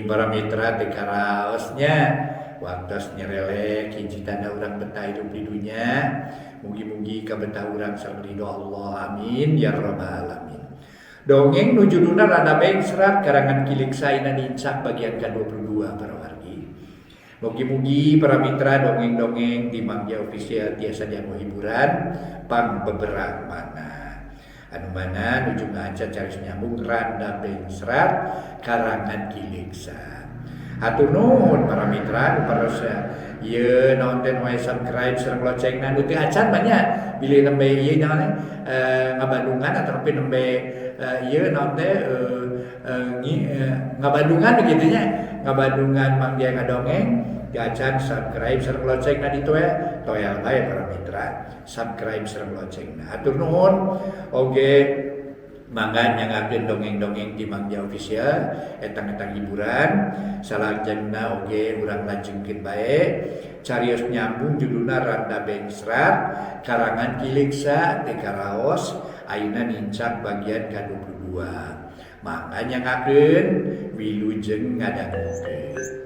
Geuning para mitra teh karaosnya waktos nyerelek hiji tanda urang betah hidup di dunya. Mugi-mugi kabetah urang sareng ridho Allah, amin ya rabbal alamin. Dongeng nu judulna Randa Bengsrat karangan Ki Leuksa ayeuna nincak bagian ka-22 para wargi. Mugi-mugi para mitra dongeng-dongeng di Mang Jaya Official tiasa dianggo hiburan pang beberang mana. Anu mana nuju ngaca carios nyambung Randa Bengsrat karangan Ki Leuksa. Hatur nuhun para mitra nu parosya ieu naon teh wae subscribe sareng loncengna nu teu acan mah nya bilih nembe ieu naon ngabandungan ataupun nembe ieu naon teh ngabandungan kitu nya ngabandungan Mang Jaya ngadongeng acan subscribe sareng loncengna ditu we toel bae para mitra subscribe sareng loncengna. Hatur nuhun oge mangga nyangakeun dongeng-dongeng di Mang Jaya Official etang-etang hiburan salajengna oge urang lajengkeun bae carios nyambung judulna Randa Bengsrat karangan Ki Leuksa teh karaos ayeuna nincak bagian ka-22. Mangga nyangakeun wilujeng ngadangukeun.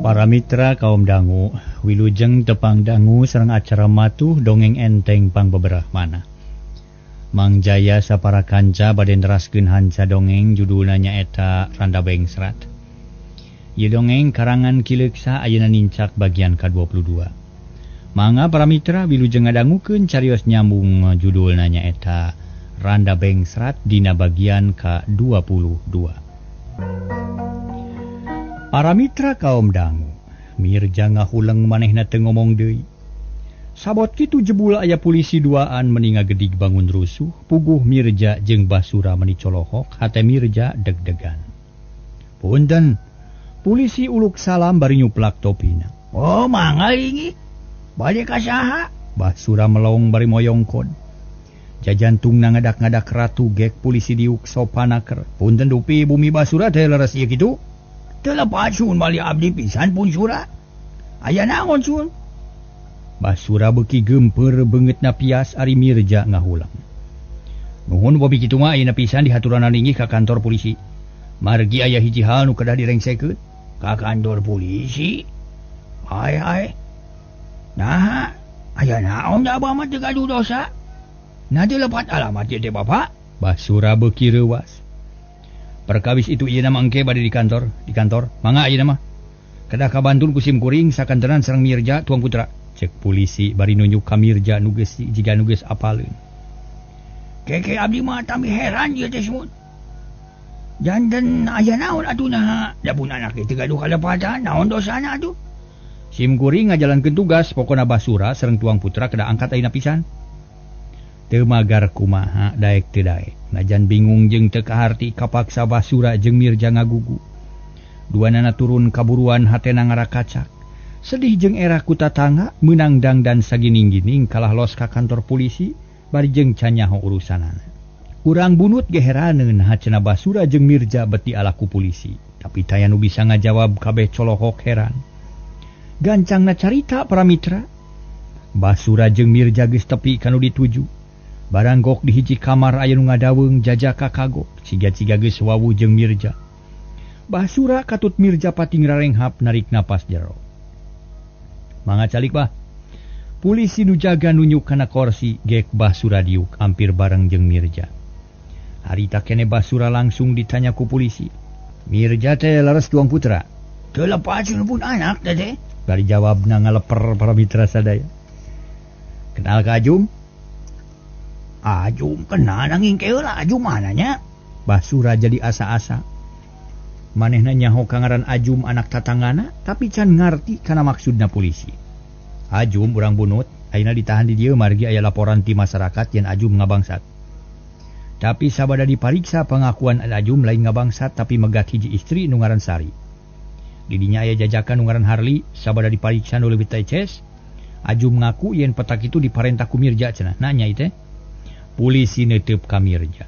Para mitra kaum dangu, wilujeng tepang dangu sareng acara matuh dongeng enteng pangbeberah mana. Mang Jaya sapara kanca bade neraskeun hanca dongeng judulna nyaeta Randa Bengsrat. Ieu dongeng karangan Ki Leuksa ayeuna nincak bagian ka-22. Mangga para mitra wilujeng ngadangukeun carios nyambung judulna nyaeta Randa Bengsrat dina bagian ka-22. Para mitra kaum dangu, Mirja ngahuleng manehna teu ngomong deui. Sabot kitu jebul aya polisi duaan meni ngagedig bangun rusuh, puguh Mirja jeung Basura meni colohok, hate Mirja deg-degan. Punten, polisi uluk salam bari nyuplak topina. Oh, mangga ingi. Bade ka saha? Basura melong bari moyongkon. Jajantungna ngadak-ngadak ratu gek polisi diuk sopanaker. Punten dupi bumi Basura teh leres ieu kitu. Teu lepat sun bali abdi pisan pun sura. Aya naon sun? Basura beuki geumpeur beungeutna pias ari Mirja ngahulang. Nuhun bobi kitu mah ayeuna pisan dihaturanan linggih ka kantor polisi. Margi aya hiji hal nu kedah direngsekeun. Ka kantor polisi? Ai ai. Nah, aya naon da abah mah teu gaduh dosa? Nah teu lepat alamat ieu teh Bapak. Basura beuki reuas. Perkawis itu ieu nama engke bade di kantor, Mangga ayeuna mah. Kedah ka Bantul ku sim kuring sakantenan sareng Mirja tuang putra. Cek polisi bari nunjuk ka Mirja nu geus jiga nu geus apaleun. Keke abdi mah tami heran ieu teh semut. Janten aya naon atuh naha? Da pun anak teh gaduh kalepatan, naon dosana atuh? Sim kuring ngajalankeun tugas, pokona Basura sareng tuang putra kedah angkat ayeuna pisan. Teu magar kumaha daek teu daek. Najan bingung jeung teu kaharti kapaksa Basura jeung Mirja ngagugu. Duanana turun kaburuan hatena ngarakacak. Sedih jeung era ku tatangga meunang dangdan sagining-gining kalah los ka kantor polisi bari jeung canyaho urusanana. Urang bunut ge heraneun hacena Basura jeung Mirja beti alaku polisi. Tapi taya nu bisa ngajawab kabeh colohok heran. Gancangna carita para mitra. Basura jeung Mirja geus tepi ka nu dituju. Baranggok di hiji kamar aya nu ngadaweung jajaka kagok ciga-ciga geus wawuh jeung Mirja. Basura katut Mirja pating rarenghap narik napas jero. Mangga calik bah. Polisi nu jaga nunjuk kana korsi gek Basura diuk hampir bareng jeung Mirja. Harita kene Basura langsung ditanya ku polisi. Mirja teh leres tuang putra. Teu lepat pun anak teh teh. Bari jawabna ngaleper para mitra sadaya. Kenal ka Ajum? Ajum kenal nanging keula Ajum mananya? Basura jadi asa-asa. Manehna nyaho ka ngaran Ajum anak tatanggana tapi can ngarti kana maksudna polisi. Ajum urang bunut, ayeuna ditahan di dieu margi aya laporan ti masyarakat yen Ajum ngabangsat. Tapi sabada dipariksa pengakuan Ajum lain ngabangsat tapi megat hiji istri nu ngaran Sari. Di dinya aya jajakan nu ngaran Harli, sabada dipariksa nu leuwih teces. Ajum ngaku yen petak itu diparentah ku Mirja cenah. Nanya ieu teh. Polisi neuteub ka Mirja.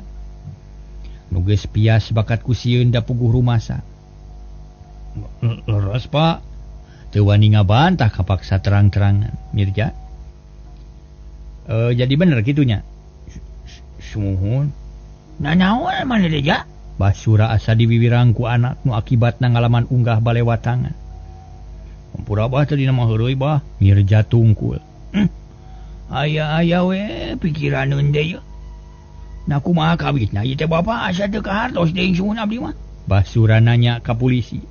Nu geus pias bakat ku sieun da puguh rumasa. Leres Pak. Teu wani ngabantah kapaksa terang-terangan Mirja. Jadi bener kitunya. Sumuhun. Nah naon maneh teh ja? Basura asa diwiwirang ku anak nu akibatna ngalaman unggah balewatangan. Ampura bah tadi nama heureuy bah, Mirja tungkul. Aya-aya we pikiraneun deui ye. Nah kumaha kawitna ieu teh bapa asa teu kahartos deui suhun abdi mah. Basura nanya ka polisi.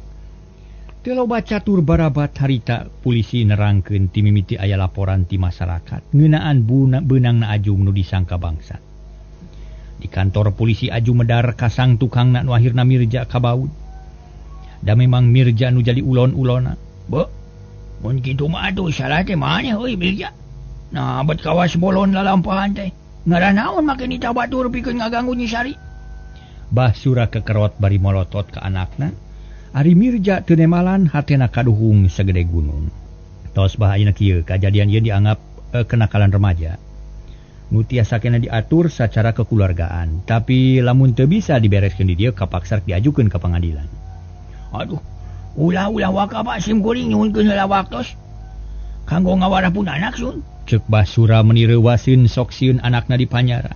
Teu loba catur barabat harita polisi nerangkeun ti mimiti aya laporan ti masyarakat ngeunaan beunangna Ajum nu disangka bangsat. Di kantor polisi Ajum medar kasang tukangna nu akhirna Mirja kabaud. Da memang Mirja nu jadi ulon-ulona. Be, mun kitu mah atuh salah teh maneh euy Mirja. Nah bet kawas bolon lalampahan teh. Ngaran naon make nita batur pikeun ngaganggu Nyi Sari. Basura kekerot bari molotot ka anakna. Ari Mirja teu nemalan hatena kaduhung sagede gunung. Tos bah ayeuna kieu kajadian ieu dianggap kenakalan remaja. Nu tiasa kena diatur secara kekeluargaan, tapi lamun teu bisa dibereskeun di dieu kapaksa diajukeun ka pangadilan. Aduh, ulah-ulah waka Pak sim kuring nyuhunkeun heula waktos. Kanggo ngawarah pun anak sun. Ceuk Basura meni reuwaseun sok sieun anakna dipanyara.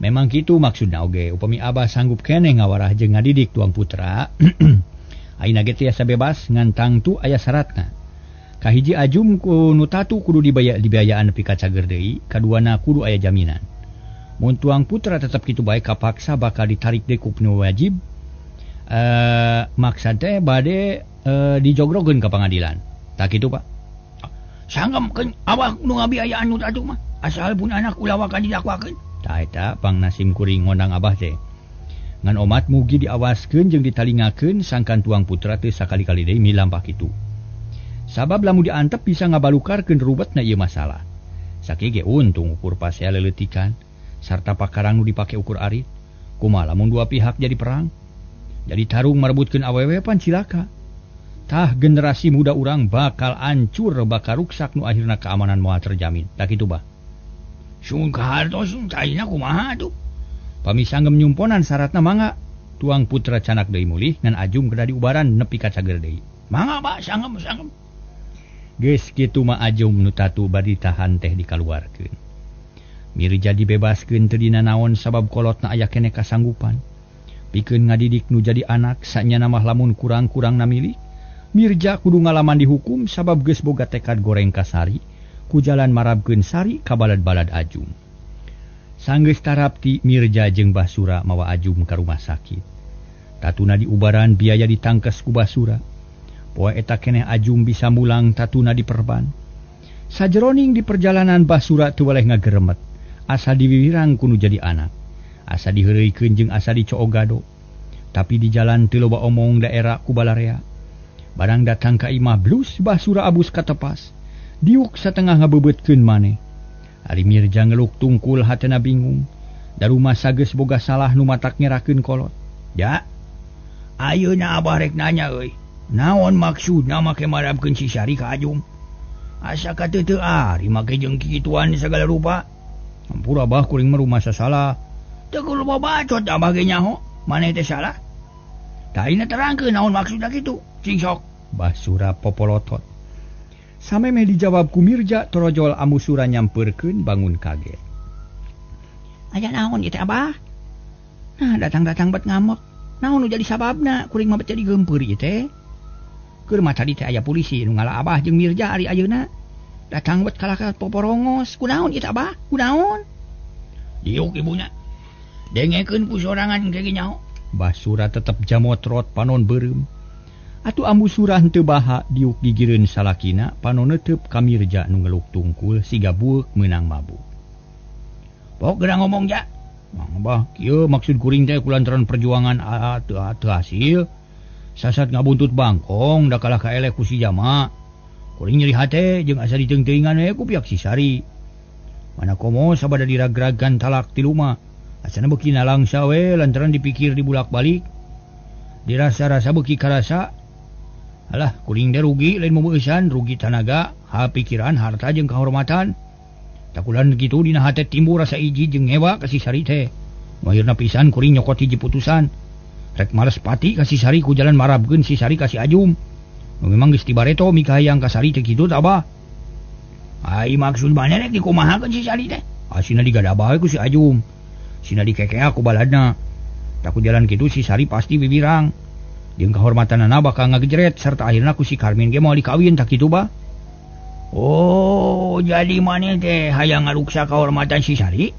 Memang kitu maksudna oge, upami abah sanggup keneh ngawarah jeung ngadidik tuang putra, ayeuna ge tiasa bebas ngan tangtu aya syaratna. Kahiji Ajum ku nu tatu kudu dibiayaan nepi ka cager deui, kaduana kudu aya jaminan. Mun tuang putra tetep kitu bae kapaksa bakal ditarik deui ku nu wajib. Maksad teh bade dijogrogeun ka pangadilan. Tah kitu Pak. Sanggemkeun abah nu ngabiayaan nu tatu mah, asal pun anak ulah waka didakwakeun. Tah eta pangnasim kuring ngondang abah teh. Ngan omat mugi diawaskeun jeung ditalingakeun sangkan tuang putra teh sakali-kali deui milampah kitu. Sabab lamun diantep bisa ngabalukarkeun rubetna ieu masalah. Sakieu ge untung ukur pasea leleutikan sarta pakarang nu dipake ukur arit. Kumaha lamun dua pihak jadi perang? Jadi tarung marebutkeun awewe pan cilaka. Tah generasi muda urang bakal ancur bakal ruksak nu akhirna keamanan moal terjamin. Tah kitu bah. Sun kahartos caina kumaha atuh? Pami sanggem nyumponan syaratna mangga tuang putra canak deui mulih ngan Ajum kedah diubaran nepi ka cager deui. Mangga Pak sanggem-sanggem. Geus kitu mah Ajum nu tatu bari ditahan teh dikaluarkeun. Mirja dibebaskeun teu dina naon sabab kolotna aya keneh kasanggupan. Pikeun ngadidik nu jadi anak sanyana mah lamun kurang-kurang namilih, Mirja kudu ngalaman dihukum sabab geus boga tekad goreng ka Sari, ku jalan marabkeun Sari ka balad-balad Ajum. Sanggeus tarapti Mirja jeung Basura mawa Ajum ka rumah sakit. Tatuna diubaran biaya ditangkes ku Basura. Poe eta keneh Ajum bisa mulang tatuna diperban. Sajeroning di perjalanan Basura teu weleh ngageremet, asa diwiwirang ku nu jadi anak, asa diheureuykeun jeung asa dicoogado. Tapi di jalan teu loba omong daerah ku balarea. Barang datang ka imah blus Basura abus katepas. Diuk satengah ngabebeutkeun maneh. Ari Mirja ngeluk tungkul hatena bingung. Da rumah sageus boga salah nu matak nyerakeun kolot. Ja. Ayeuna abah rek nanya euy. Naon maksudna make marabkeun si Sari ka Ajum? Asa kateuteung ari make jeung kikituan sagala rupa. Ampura bah kuring mah rumah salah. Teu kudu babacot abah ge nyaho, maneh teh salah. Tah ayeuna terangkeun naon maksudna kitu. Cing sok. Basura popolotot. Samemeh dijawab ku Mirja torojol Ambu Sura nyampeurkeun bangun kaget. Aya naon ieu teh abah? Nah datang-datang bet ngamuk. Naon nu jadi sababna kuring mah bet jadi geumpeur ieu teh? Keur mah tadi teh aya polisi nu ngala abah jeung Mirja ari ayeuna. Datang bet kalah ka poporongos. Kunaon ieu teh abah? Kunaon? Diuk ibunya. Dengekeun ku sorangan ge nyaho. Basura tetep jamotrot panon beureum. Atuh Ambu Sura henteu baha diuk gigireun salakina panon neuteub ka Mirja nu ngeluk tungkul siga bueuk meunang mabuk. Pok geura ngomong ja. Mang bah kieu maksud kuring teh kulantaran perjuangan teu hasil. Sasat ngabuntut bangkong da kalah ka eleh ku si jama. Kuring nyeri hate jeung asa diteung-teuingan we ku pihak si Sari. Mana komo sabada diragragan talak ti lumah. Asana beuki nalangsa we lantaran dipikir dibulak-balik. Dirasa-rasa beuki karasa. Alah kuring teh rugi lain meueusan, rugi tanaga, ha pikiran, harta jeung kahormatan. Takulan kitu dina hate timbul rasa iji jeung ngewa ka si Sari teh. Akhirna pisan kuring nyokot hiji putusan. Rek males pati ka si Sari ku jalan marabkeun si Sari ka si Ajum. Nu memang geus tibareto mikahayang ka Sari teh kitu tah abah. Ai maksud maneh rek dikumahakeun si Sari teh? Asina digadabah ku si Ajum. Sina dikekea ku baladna. Takut jalan kitu si Sari pasti bibirang. Jeung kahormatanana bakal ngagejret serta akhirna ku si Karmin ge moal dikawin tak kitu bah. Oh, jadi maneh teh hayang ngaruksak kahormatan si Sari?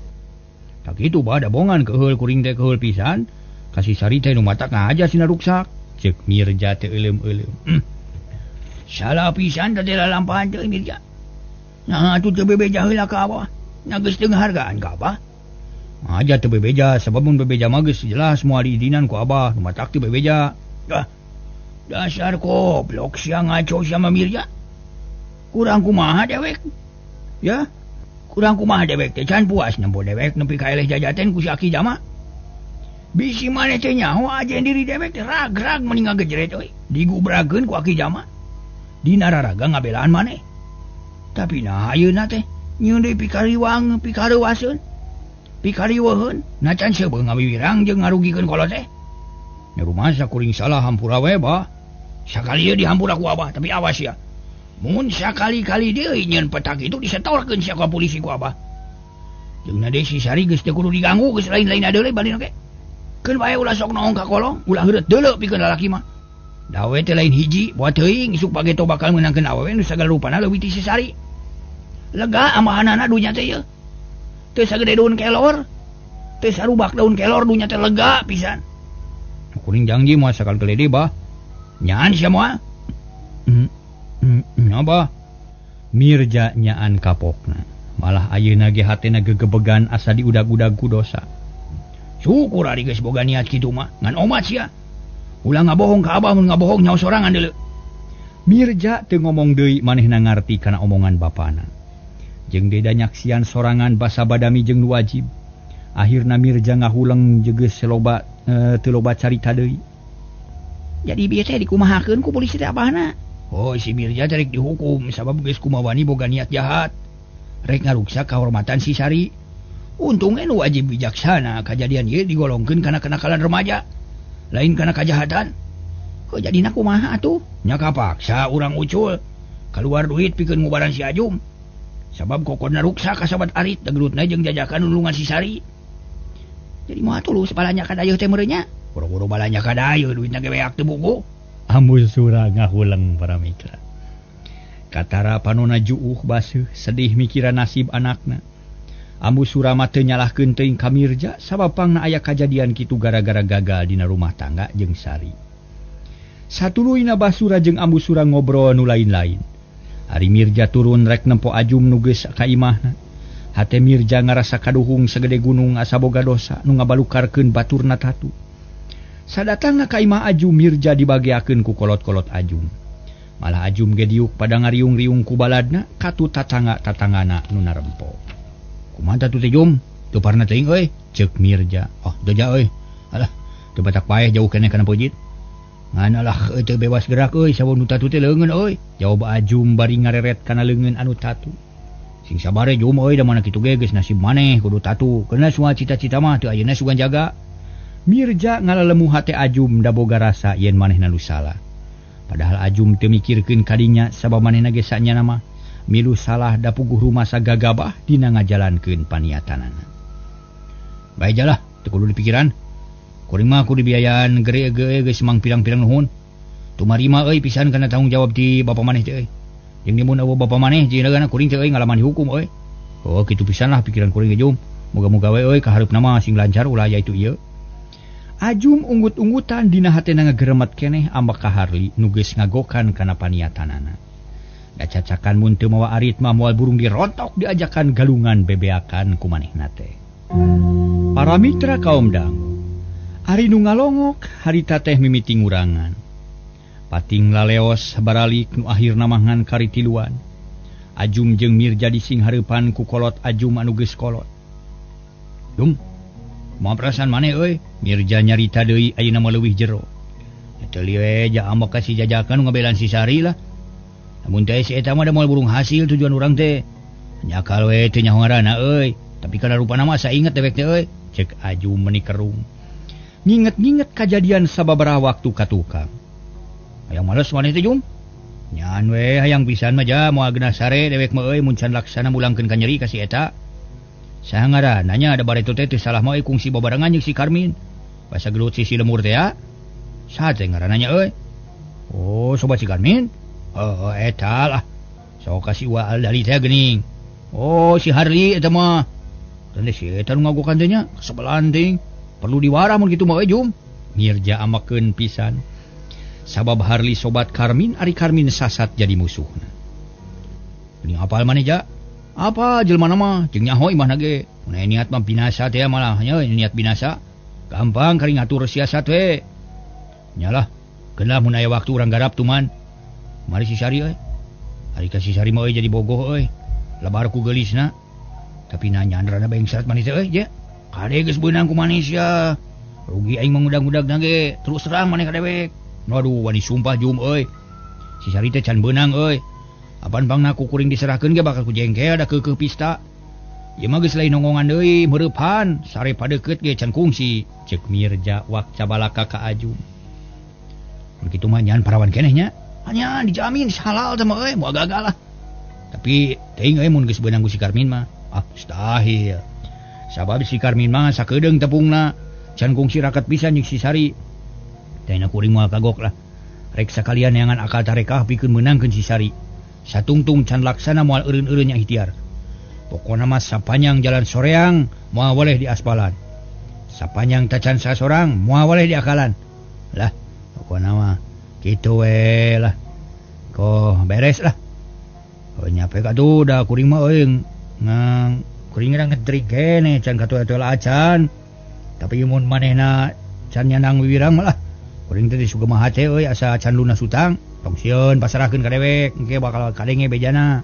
Tak kitu bah, da bongan keheul kuring teh keheul pisan. Ka si Sari teh nu matak ngaja sina ruksak. Ceuk Mirja teh euleum-euleum. Salah pisan teh lalampahan teh Mirja. Nah atuh teu bebeja heula ka abah. Nah geus teu ngahargaan ka abah. Aja teu bebeja sabab mun bebeja mah geus jelas moal diizinan ku abah, nu matak teu bebeja. Dah. Dasar goblok sia ngaco sia mah Mirja. Kurang kumaha dewek? Ya. Kurang kumaha dewek teh can puas nempo dewek nepi ka eleh jajaten ku si Aki Jama. Bisi maneh teh nyaho ajen diri dewek teh rag-rag meni ngagejret euy. Digubrakeun ku Aki Jama. Dina raraga ngabelaan maneh. Tapi nah ayeuna teh nyieun deui pikariwang, pikareuwaseun. Pikariweuheun, na can seubeuh ngawiwirang jeung ngarugikeun kolot teh. Nya rumasa kuring salah hampura we bah. Sakali ieu dihampura ku abah, tapi awas ya. Mun sakali-kali deui nyieun petak itu disetorkeun sia ka polisi ku abah. Jeung na deui si Sari geus teu kudu diganggu, geus lain-lain adeuleuh balina ge. Keun bae ulah sok noong ka kolong, ulah heureut deuleu pikeun lalaki mah. Dawe teh lain hiji, buat teuing isuk pageto bakal meunangkeun awewe nu sagala rupana leuwih ti si Sari. Lega amahanana dunya teh ieu. Teu sagede daun kelor, teu sarubak daun kelor dunya teh lega pisan. Kuring janji moal sakali deui bah. Nyaan sia moal. Abah. Mirja nyaan kapokna. Malah ayeuna ge hatena gegebegan asa diudag-udag ku dosa. Syukur ari geus boga niat kitu mah, ngan omat sia. Ulah ngabohong ka abah mun ngabohong nyaho sorangan deuleu. Mirja teu ngomong deui manehna ngarti kana omongan bapana. Jeung deda nyaksian sorangan basa badami jeung nu wajib. Akhirna Mirja ngahuleng jegeus loba teu loba carita deui. Jadi bieu teh dikumahakeun ku polisi teh abahna. Oh, si Mirja teh rek dihukum sabab geus kumawani boga niat jahat. Rek ngaruksak kahormatan si Sari. Untungnya nu wajib bijaksana kajadian ieu digolongkeun kana kenakalan remaja. Lain kana kajahatan. Kok jadina kumaha atuh? Nya kapaksa urang ucul. Kaluar duit pikeun ngubaran si Ajum. Sabab kokodna ruksak kasabat arit dagelutna jeung jajakan nulungan si Sari. Jadi moal tulus balanya ka dayeuh teh meureun nya. Boro-boro balanya ka dayeuh duitna ge beak teu buku. Ambu Sura ngahuleng para mitra. Katara panona juuh baseuh sedih mikiran nasib anakna. Ambu Sura mah teu nyalahkeun teuing ka Mirja sabab pangna aya kajadian kitu gara-gara gagal dina rumah tangga jeung Sari. Satuluyna Basura jeung Ambu Sura ngobrol nu lain-lain. Ari Mirja turun rek nempo Ajum nu geus ka imahna. Hate Mirja ngarasa kaduhung sagede gunung asa boga dosa nu ngabalukarkeun baturna tatu. Sadatangna ka imah Ajum Mirja dibageakeun ku kolot-kolot Ajum. Malah Ajum ge diuk pada ngariung-riung ku baladna katu tatangga-tatanggana nu narempo. Kumaha tatu teh Jum? Teu parna teuing euy, ceuk Mirja. Oh, deja euy. Alah, teu batak paeh jauh keneh kana pojit. Ngan alah teu bebas gerak euy, sabab nu tatu teh leungeun euy. Jawab Ajum bari ngareret kana leungeun anu tatu. Sing sabare Jum euy, da mana kitu ge geus nasib maneh kudu tatu. Keuna semua cita-cita mah teu ayeuna sugan jaga. Mirja ngalalemu hate Ajum da boga rasa yen manehna nu salah. Padahal Ajum teu mikirkeun kadinya sabab manehna ge sanyana mah milu salah da puguh rumasa gagabah dina ngajalankeun paniatanana. Bae jalah teu kudu dipikiran. Kuring mah kudu dibiayaan gere ge geus mang pirang-pirang nuhun. Tumarima euy pisan kana tanggung jawab ti bapa maneh teh euy. Jeung mun eueuh bapa maneh jeung kuring teh euy ngalaman dihukum euy. Oh kitu pisan lah pikiran kuring ge Jum. Moga-moga we euy kaharepna mah sing lancar ulah aya itu ieu. Ajum unggut-unggutan dina hatena ngageremet keneh ambek ka Harli nu geus ngagokan kana paniatanana. Da cacakan mun teu mawa arit mah moal burung dirontok diajakan galungan bebeakan ku manehna teh. Para mitra kaum dangu, ari nu ngalongok harita teh mimiti ngurangan. Pating laleos baralik nu akhirna mah ngan kari tiluan. Ajum jeung Mirja dising hareupan ku kolot Ajum anu geus kolot. Jum, kumaha perasaan maneh euy? Mirja nyarita deui ayeuna mah leuwih jero. Teu lieu ja ambek ka si jajakan ngabelaan si Sari lah. Lamun teh si eta mah da moal burung hasil tujuan urang teh. Nyakal we teu nyaho ngaranna euy, tapi kana rupana mah asa inget dewek teh euy. Cek Ajum meuni kerung. Nginget-nginget kajadian sababaraha waktu ka tukang. Hayang males maneh teh Jum. Nyan we hayang pisan mah ja moal genah sare dewek mah euy mun can laksana mulangkeun ka nyeri ka si eta. Saha ngaranna nya da bareto teh teu salah mah euy kungsi babarengan jeung si Karmin. Basa gelut si lemur teh ya. Saha teh ngaranna nya euy? Oh, sobat si Karmin? Oh, eta lah. Sok ka si Wa Aldali teh geuning. Oh, si Harli eta mah. Teu si eta nu ngagokan teh nya, kasebelan ting. Perlu diwarah mun kitu mah euy Jum. Mirja amakeun pisan. Sabab Harli sobat Karmin, ari Karmin sasat jadi musuhna. Geuning apal maneh ja? Apa jelema mah jeung nyaho imahna ge. Mun aya niat mah binasa teh malah nya niat binasa. Gampang kari ngatur siasat we. Nyalah, keun lah mun aya waktu urang garap tuman. Mari si Sari euy. Ari ka si Sari mah euy jadi bogoh euy. Lebar ku geulisna. Tapi nanya andrana bangsat maneh teh euy je. Kade geus beunang ku manis ya. Rugi aing mangudag-udag na ge. Terus terang maneh ka dewek. Aduh, wani sumpah Jum euy. Si Sari teh can beunang euy. Apan pangna ku kuring diserahkeun ge bakal ku jengkel da keukeuh pista. Ieu mah geus lain nongongan deui, meureupan, sare padeukeut ge can kungsi. Ceuk Mirja wak cabalaka ka Ajum. Mun kitu mah nyan parawan keneh nya. Hanya dijamin halal teh mah euy, moal gagal lah. Tapi teuing euy mun geus beunang ku si Karmin mah. Ah, mustahil. Sabab si Karmin mah sakedeung tepungna, can kungsi raket pisan jeung si Sari. Teh kuring moal kagok lah. Rek sakalian neangan akal tarekah pikeun meunangkeun si Sari. Satungtung can laksana moal eureun-eureun nya ikhtiar. Pokona mah sapanjang jalan soreang moal boleh diaspalan. Sapanjang tacan sasorang moal boleh diakalan. Lah, pokona mah kitu we lah. Koh beres lah. Oh nyape katuh da kuring mah euy ngang kuring geura ngedrik keneh can katuh-atuh acan. Tapi mun manehna can nyanang wiwirang mah lah. Kuring teh disugema hate euy asa can lunas hutang, tong sieun pasarahkeun ka dewek, engke bakal kadenge bejana.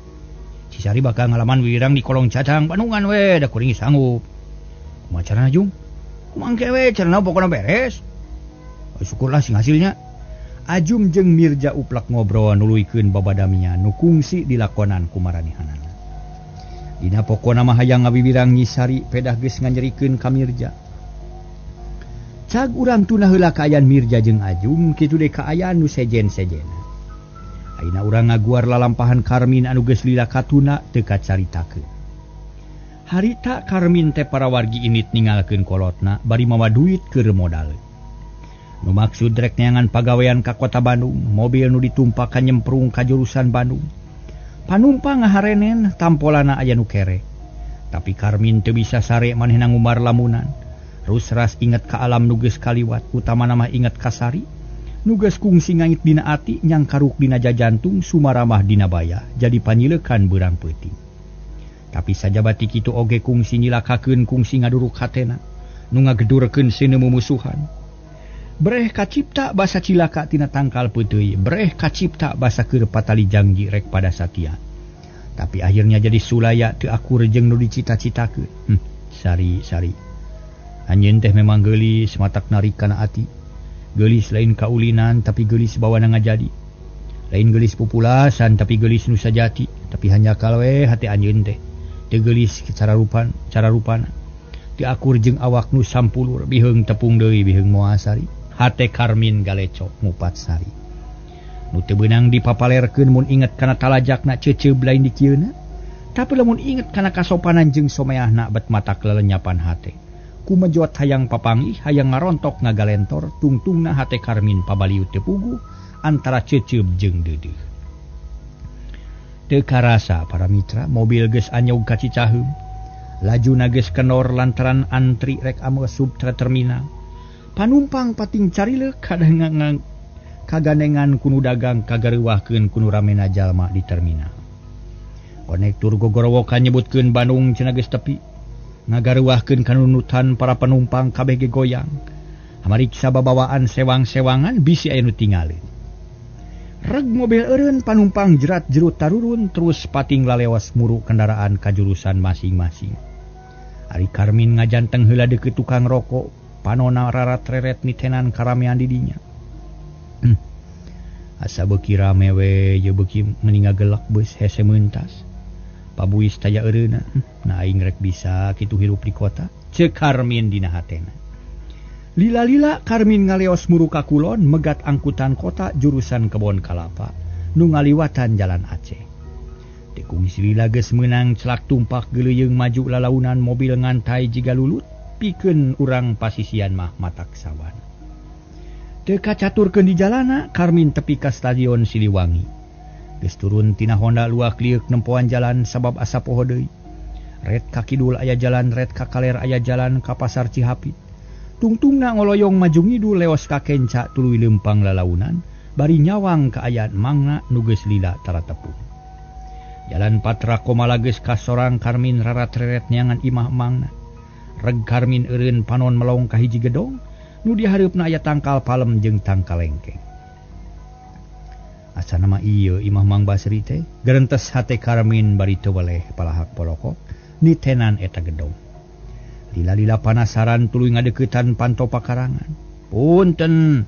Si Sari bakal ngalaman wirang di kolong cacang bandungan we, da kuring sanggup. Kumaha carana Jung? Kumaha engke we carana pokona beres. Oh, syukurlah sing hasilnya. Ajum jeung Mirja uplak ngobrol nuluykeun babadamia nu kungsi dilakonan ku maranehanana. Dina pokona mah hayang ngawiwirang Nyi Sari pedah geus nganyerikeun ka Mirja. Cag urang tunah heula kaayaan Mirja jeung Ajum kitu deui kaayaan nu sejen-sejena. Ayeuna urang ngaguar lalampahan Karmin anu geus lila katuna teu kacaritakeun. Harita Karmin teh parawargi init ningalkeun kolotna bari mawa duit keur modal. Nu maksud rek neangan pagawean ka kota Bandung, mobil nu ditumpakan nyemprung ka jurusan Bandung. Panumpang ngaharenen tampolana aya nu kere. Tapi Karmin teu bisa sare manehna ngumbar lamunan. Rusras inget ka alam nu geus kaliwat, utamana mah inget ka Sari. Nu geus kungsi ngangit dina ati, nyangkaruk dina jajantung, sumaramah dina baya, jadi panyilekan beurang peuting. Tapi sajabati kitu oge kungsi nyilakakeun kungsi ngaduruk hatena, nu ngagedurkeun seuneu mumusuhan. Breh kacipta basa cilaka tina tangkal peuteuy, breh kacipta basa keur patali jangji rek pada satia. Tapi akhirnya jadi sulaya teu akur jeung nu dicita-citakeun. Sari, Sari. Anjeun teh memang geulis matak narik kana ati. Geulis lain kaulinan tapi geulis bawana ngajadi. Lain geulis pupulasan tapi geulis nu sajati, tapi hanjakal we hati anjeun teh. Teu geulis cara rupan, cara rupana. Teu akur jeung awak nu sampulur, biheung tepung deui biheung moal Sari. Hate Karmin galecok ngupat Sari. Nu teu beunang dipapalerkeun mun inget kana talajakna ceuceub lain dikieuna. Tapi lamun inget kana kasopanan jeung someahna bet matak lelenyapan hate. Kumejot hayang papanggih hayang ngarontok ngagalentor tungtungna hate Karmin pabaliut teu puguh antara ceuceub jeung deudeuh. Teu karasa para mitra mobil geus anyog ka Cicaheum. Lajuna geus kenor lantaran antri rek asup ka terminal. Panumpang pating carileuk kadangan kaganengan kunu dagang kagareuwahkeun kunu ramena jalma di terminal. Konektur gogorowokan nyebutkeun Bandung cenah geus tepi. Ngagaruahkeun kanunutan para penumpang kabeh ge goyang. Hamariksa babawaan sewang-sewangan bisi aya nu tingalin. Reg mobil eureun panumpang jerat jerut tarurun terus pating lalewas muru kendaraan ka jurusan masing-masing. Ari Karmin ngajanteng heula deukeut tukang rokok, panona rarat-reret nitenan karamean di dinya. Asa beuki rame we ye beuki meni ngagelak beus hese meuntas. Pabuis taya eureuna, nah aing rek bisa kitu hirup di kota, ceuk Karmin dina hatena. Lila-lila Karmin ngaleos muru ka kulon megat angkutan kota jurusan Kebon Kalapa. nu ngaliwatan jalan Aceh. Tekung silila geus meunang celak tumpak geuleuyeung maju lalaunan mobil ngantai jiga lulut pikeun urang pasisian mah matak sawan. Teu kacaturkeun di jalana Karmin tepi ka stadion Siliwangi. Geus turun tina Honda luak lieuk nempoan jalan sabab asa poho deui. Ret ka kidul aya jalan, ret ka kaler aya jalan ka pasar Cihapit. Tungtungna ngoloyong maju ngidul leos ka kenca tuluy leumpang lalaunan bari nyawang kaayaan mangna nu geus lila tara tepung. Jalan Patra Komala geus kasorang Karmin rarat-reret neangan imah mangna. Reg Karmin eureun panon melong ka hiji gedong nu dihareupna aya tangkal palem jeung tangkal lengkeng. Asana mah ieu imah Mang Basri teh gerentes hate Karmin bari teu weleh palahak polokok nitenan eta gedong. Lila-lila panasaran tuluy ngadeuketan panto pakarangan. Punten.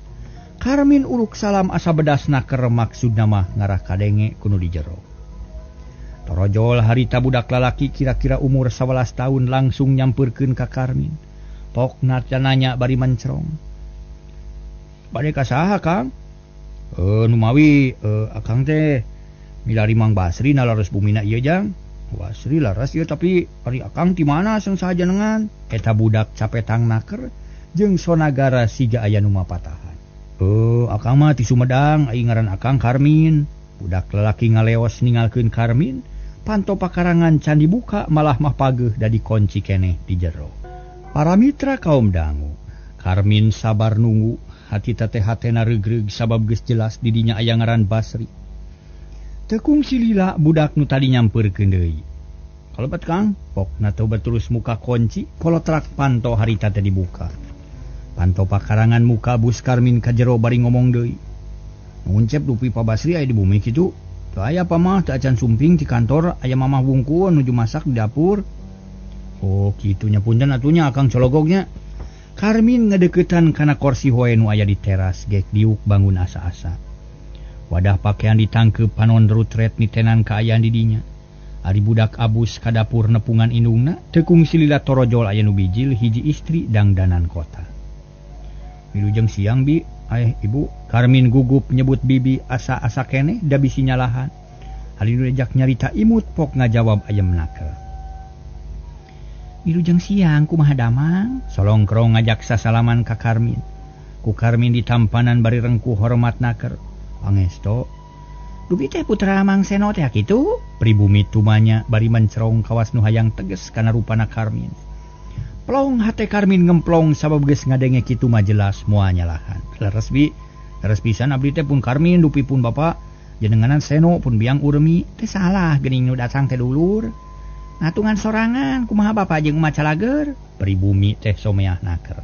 Karmin uruk salam asa bedasna keur maksudna mah ngarah kadenge kudu di jero. Torojol harita budak lalaki kira-kira umur 11 tahun langsung nyampeurkeun ka Karmin. Pokna nanya bari mencrong. Bade ka saha, Kang? Numawi akang teh milari Mang Basri nalaras bumina ieu jang. Basri laras ieu tapi ari akang ti mana sareng saha jenengan? Eta budak capetang naker jeung sonagara siga aya nu mapatahan. Akang mah ti Sumedang, ai ngaran akang Karmin. Budak lalaki ngaleos ningalkeun Karmin, panto pakarangan can dibuka malah mah pageuh da dikunci keneh di jero. Para mitra kaum dangu, Karmin sabar nunggu, hati teh hatena reugreug sabab geus jelas di dinya aya ngaran Basri. Teu kungsi lila budak nu tadi nyampeurkeun deui. Kalebet Kang, pokna teu terus muka kunci, kolotrak panto harita teh dibuka. Panto pakarangan muka bus Karmin ka jero bari ngomong deui. Nguncep dupi Pa Basri aya di bumi kitu. Teu aya pamah teu acan sumping di kantor, aya mamah wungkul nuju masak di dapur. Oh kitu nya punten atunya akang cologognya. Karmin ngedeuketan kana kursi hoe nu aya di teras gek diuk bangun asa-asa. Wadah pakaian ditangkeup panon rutret nitenan kaayaan di dinya. Ari budak abus ka dapur nepungan indungna, teu kungsi lila torojol aya nu bijil hiji istri dangdanan kota. Wilujeng siang bi, ibu. Karmin gugup nyebut bibi asa-asa keneh da bisi nyalahan. Hari nu diajak nyarita imut pok ngajawab ayam naker. Wilujeng siang kumaha damang? Solongkrong ngajak sasalaman ka Karmin. Ku Karmin ditampanan bari rengkuh hormat naker. Pangesto. Dupi teh putra Mang Seno teh kitu? Pribumi tumanya bari mencerong kawas nu hayang teges kana rupana Karmin. Plong hate Karmin ngemplong sabab geus ngadenge kitu mah jelas moal nyalahan. Leres bi, leres pisan abdi teh pun Karmin dupi pun bapa jenenganan Seno pun biang urmi teh salah geuning nu datang teh dulur. Ngatungan sorangan kumaha bapa jeung emak calager? Pribumi teh someah naker.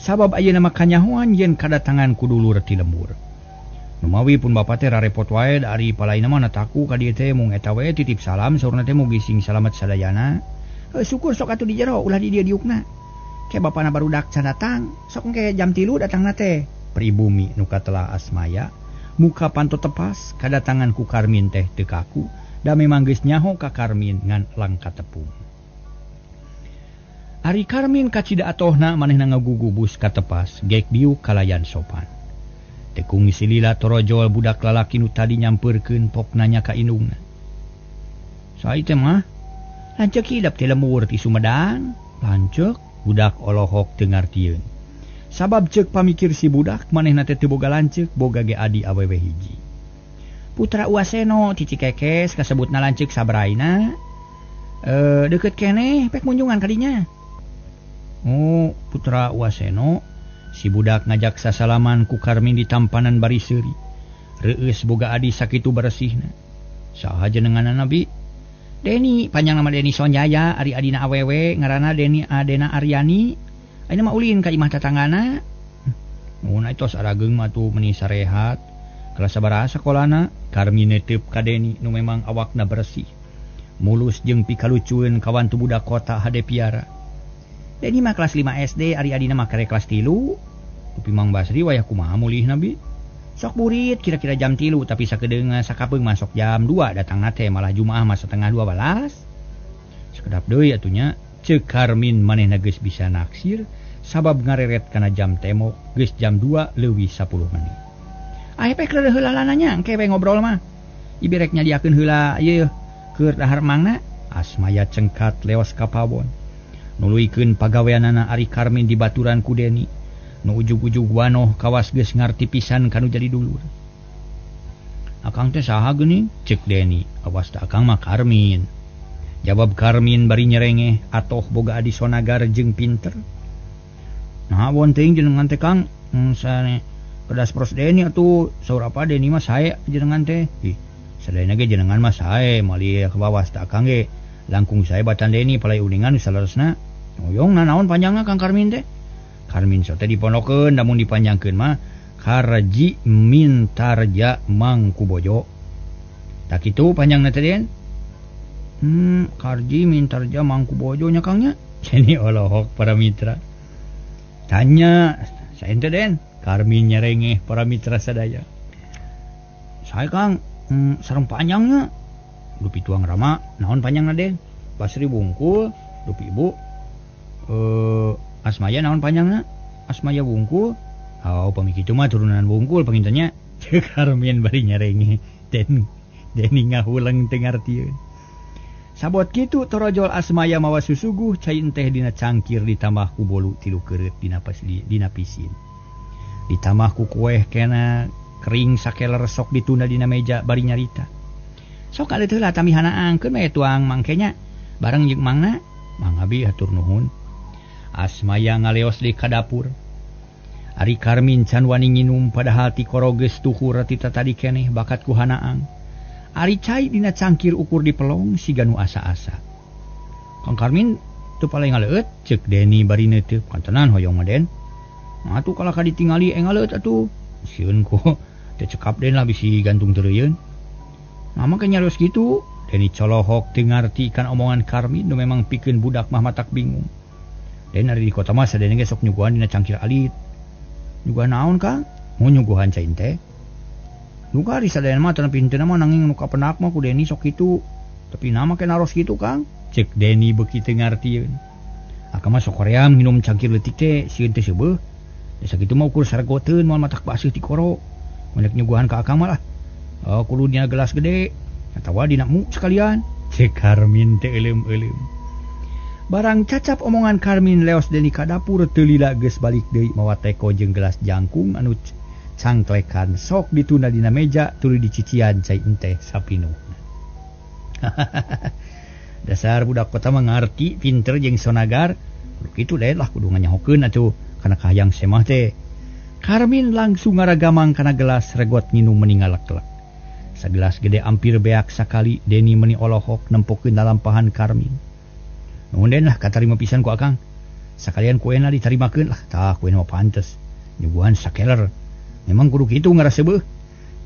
Sabab ayeuna mah kanyahoan yen kadatangan ku dulur ti lembur. Numawi pun bapa teh rarepot wae da ari palaina mah nataku ka dieu teh mung eta we titip salam saurna teh mugi sing salamet sadayana. Syukur sok atuh di jero ulah di dieu diukna. Ke bapana barudak can datang, sok engke jam 3 datangna teh. Pribumi nu katelah asmaya, muka panto tepas kadatangan ku Karmin teh teu kaku, da memang geus nyaho ka Karmin ngan langka tepung. Ari Karmin kacida atohna manehna ngagugubus ka tepas, gek diuk kalayan sopan. Teu kungsi lila torojol budak lalaki nu tadi nyampeurkeun pok nanya ka indungna. Saha teh mah? Lanceuk hidep ti lembur ti Sumedang. Lanceuk budak olohok teu ngartieun. Sabab ceuk pamikir si budak manehna teh teu boga lanceuk, boga ge adi awewe hiji. Putra Uaseno ti Cikekes kasebutna lanceuk sabraina. Deukeut keneh pek munjungan kadinya. Oh, putra Uaseno. Si budak ngajak sasalaman ku Karmin di tampanan bari seuri. Reueus boga adi sakitu beresihna. Saha jenenganna bi? Deni, panjang nama Deni Sonjaya, ari adina awewe ngaranna Deni Adena Aryani. Ayeuna mah ulin ka imah tatanggana. Mun tos arageung mah tuh meuni sarehat. Kelas sabaraha sakolana? Karmin netep ka Deni nu memang awakna bersih. Mulus jeung pikalucueun kawan tu budak kota hade piara. Deni mah kelas 5 SD, ari adina mah karek kelas 3. Dupi Mang Basri wayah kumaha mulihna bi? Sok burit kira-kira jam 3 tapi sakedeung sakapeung masuk jam 2 datangna teh malah Jumaah mah 11:30. Sakedap deui atunya ceuk Karmin manehna geus bisa naksir sabab ngareret kana jam temok geus jam 2 leuwih 10 menit. Aepek reureun heula lananya engke we ngobrol mah. Ibi rek nyadiakeun heula ieu keur dahar mangna. Asmaya cengkat leos ka pawon. Nuluykeun pagaweanana ari Karmin dibaturan ku Deni. Nu ujug-ujug wanoh kawas geus ngarti pisan kanu jadi dulur. Akang teh saha geuning? Cek Deni. Awas teh akang mah Karmin. Jawab Karmin bari nyerengeh atoh boga adi sonagar jeung pinter. Nah won teuing jenengan teh Kang, sane pedas pros Deni atuh saur apa Deni mah sae jenengan teh. Ih, sadayana ge jenengan mah sae mali ka bawah teh akang ge langkung sae batan Deni palai uningan saleresna. Hoyong nanaon panjangna Kang Karmin teh? Karmin sote dipondokeun namun dipanjangkeun mah Karji Mintarja Mangkubojo. Tak kitu panjangna teh Den? Karji Mintarja Mangkubojo nya Kang nya. Jadi olohok para mitra. Tanya, saya ente Den. Karmin nyerengeh para mitra sadaya. Saya Kang, sareng panjangnya. Dupi tuang rama, naon panjangna Den? Basri bungkul, dupi ibu. Asmaya naon panjangna? Asmaya bungkul. Oh, pami kitu mah turunan bungkul pangintennya. Ceuk Karmin bari nyerengeh. Den Deni ngahuleng teu ngartieun. Sabot kitu torojol Asmaya mawa susuguh cai teh dina cangkir ditambah ku bolu tilu keureut dina dina pisin. Ditambah ku kueh kena kering sakeler sok ditunda dina meja bari nyarita. Sok aleut heula tamihanaangkeun we tuang mangkenya bareng jeung mangna. Mang abi hatur nuhun. Asmaya ngaleos deui ka dapur. Ari Karmin can wani nginum padahal ti koro geus tuhur ti tadi keneh bakat ku hanaang. Ari cai dina cangkir ukur dipelong siga nu asa-asa. Kang Karmin teu paling ngaleueut ceuk Deni bari neuteup kantenan hoyong mah Den. Mah atuh kalah ka ditingali ngaleut atuh. Sieun ku teu cekap Den lah bisi gantung teureuyeuun. Mama ke nyarios kitu. Deni colohok teu ngarti kana omongan Karmin nu memang pikeun budak mah matak bingung. Den ari di kota mah sadayana ge sok nyuguhan dina cangkir alit. Nyuguhan naon Kang? Mau nyuguhan cai teh. Nu ari sadayana mah teu pintena mah nanging nu kapenak mah ku Deni sok kitu. Tapi nama ke naros kitu Kang? Cek Deni beuki teu ngartieun. Akang mah sok hoream nginum cangkir leutik teh sieun teh seubeuh. Da sakitu mah ukur saregoteun moal matak baseuh ti koro. Mun rek nyuguhan ka akang mah lah. Oh, kudu dina gelas gede atawa dina mu sekalian. Cek Karmin teh euleum-euleum. Barang cacap omongan Karmin leos Deni ka dapur teu lila geus balik deui mawa teko jeung gelas jangkung anu cangklekan sok ditunda dina meja tuluy dicician cai enteh sapinuhna. Dasar budak kota mah ngarti pinter jeung sonagar. Kudu kitu deui lah kudu nganyahokeun atuh kana kahayang semah teh. Karmin langsung ngaragamang kana gelas regot nginum meni ngalek-lek. Sagelas gede ampir beak sakali Deni meni olohok nempokeun lalampahan Karmin. Nuhun Den lah katarima pisan ku akang. Sakalian kuena ditarimakeun lah tah kuena mah pantes. Nyuguhan sakeler. Memang kudu kitu ngarasebeuh.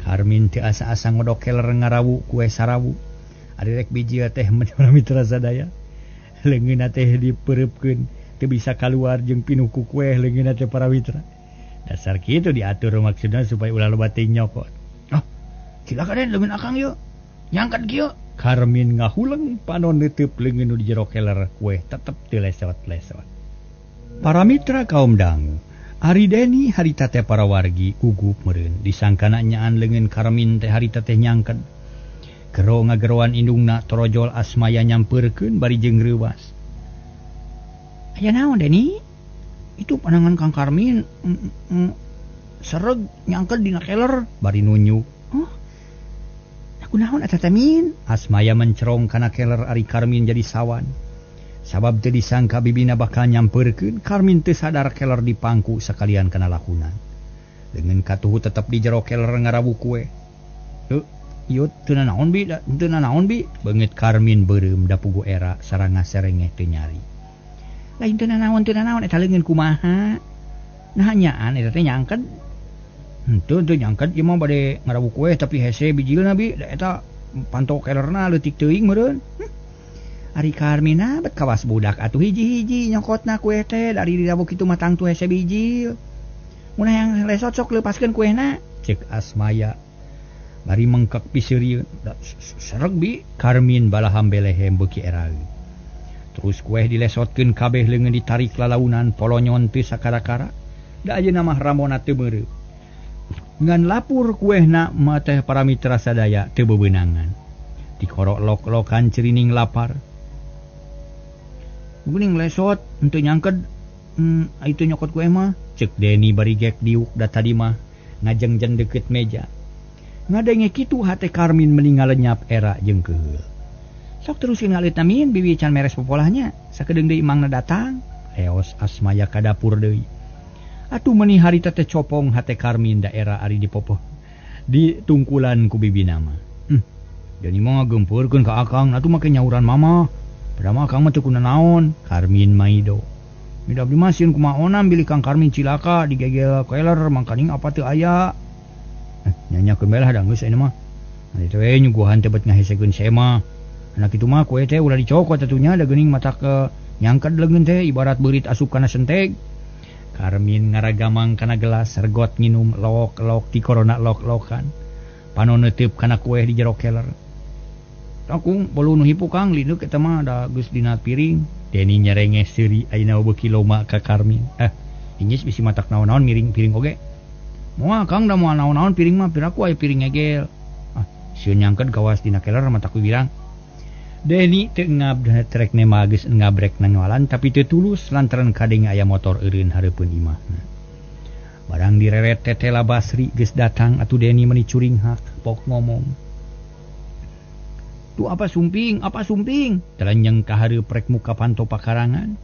Karmin teu asa-asa ngodok keler ngarawu kue sarawu. Ari rek bijil teh meni mitra sadaya. Leungeunna teh dipereupkeun teu bisa kaluar jeung pinuh ku kue leungeunna teh para mitra. Dasar kitu diatur maksudna supaya ulah loba teuing nyokot. Oh, silakan Den leungeun akang yeuh. Nyangkat kieu. Karmin ngahuleng panon neuteub leungeun nu di jero keler kue tetep teu lesot-lesot. Para mitra kaum dangu, ari Deni harita teh para wargi gugup meureun disangkana nyaan leungeun Karmin teh harita teh nyangket. Gero ngageroan indungna torojol Asmaya nyampeurkeun bari jeung reuwas. Aya naon Deni? Itu panangan Kang Karmin sereg nyangket dina keler bari nunjuk. Oh. Kunaon eta teh Min? Asmaya mencerong kana keler ari Karmin jadi sawan. Sabab teu disangka bibina bakal nyampeurkeun, Karmin teu sadar keler dipangku sakalian kana lakunan. Leungeun katuhu tetep di jero keler ngarawu kue. Heuh, ieu teu nanaon bi, teu nanaon bi. Beungeut Karmin beureum da pugu era sareng ngaserengeh teu nyari. Lain teu nanaon eta leungeun kumaha? Nah nyaan eta teh nyangked. Henteu teu nyangked ieu mah bade ngarawu kue tapi hese bijilna bi, da eta panto kelerna leutik teuing meureun. Ari Karmina bet kawas budak atuh hiji-hiji nyokotna kue teh dari dirawu kitu mah tangtu hese bijil. Mun hayang lesot sok leupaskeun kuehna. Cek Asmaya bari mengkek piseurieun. Sereg bi. Karmin balaham belehem beuki eraeun. Terus kueh dilesotkeun kabeh leungeun ditarik lalaunan polonyon teu sakara-kara. Da ayeuna mah ramona teu meureup. Ngan lapur kuehna mah teh para mitra sadaya teu bebeunangan. Dikorok lok-lokan cerining lapar. Geuning lesot henteu nyangked itu nyokot kue mah. Cek Deni bari gek diuk da tadi mah ngajengjen deket meja. Ngadenge kitu hate Karmin meninggal lenyap era jeung keheul. Sok terusin ngalit min bibi can meres popolahnya. Sakedeung deui mangna datang. Leos Asmaya ka dapur deui. Atuh meuni harita teh copong hate Karmin daerah ari dipopoh ditungkulan ku bibi nama. Deni mah ngagempeurkeun ka akang, atuh make nyauran mama. Padahal mah akang mah teu kunanaon. Karmin maido. Mida abdi mah sieun kumaha onam bilih Kang Karmin cilaka digegel keler mangkaning apa teu aya. Nyanyakeun bae lah da geus ayeuna mah. Nanti teh we nyuguhan teh bet ngahesekeun sema. Anak itu mah kue teh ulah dicokot atunya da geuning mata ke nyangked leungeun teh ibarat beurit asup kana senteg. Karmin ngaragamang kana gelas regot nginum lok-lok ti korona lok-lokan. Panon neuteup kana kue di jero keler. Takung bolu nu hipu Kang lineuk eta mah da geus dina piring. Deni nyerengeh seuri ayeuna beuki loma ka Karmin. Injis bisi matak naon-naon miring piring oge. Moal Kang da moal naon-naon piring mah piraku aya piring ngegel. Sieun nyangked kawas dina keler matak wirang. Deni teu ngab trek nema geus ngabrek nangalan tapi teu tulus lantaran kadenge aya motor eureun hareupeun imahna. Barang direret tetela Basri geus datang atuh Deni meuni curinghak pok ngomong. Tuh apa sumping, apa sumping? Telanjang ka hareup rek muka panto pakarangan.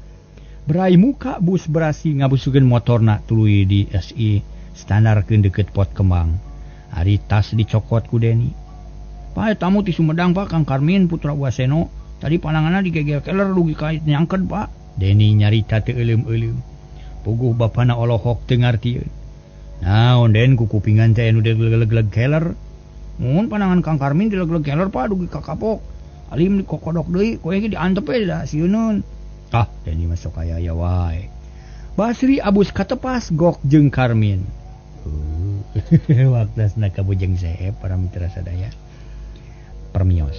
Berai muka bus berasi ngabusukeun motorna tuluy di SI standarkeun deukeut pot kembang. Ari tas dicokot ku Deni. Pak tamu ti Sumedang Pak Kang Karmin putra Waseno. Tadi pananganna digegel keler dugi ka nyangked Pak. Deni nyarita teu euleum-euleum. Puguh bapana olohok teu ngartieun. Naon Den ku kupingan teh anu dilegleg keler. Mun panangan Kang Karmin dilegleg keler Pak dugi ka kapok. Alim dikokodok deui koe ge diantep we da sieuneun. Ah Deni mah sok aya aya wae. Basri abus katepas gok jeung Karmin. Waktasna ka Bujeng Seep para mitra sadaya. Permios.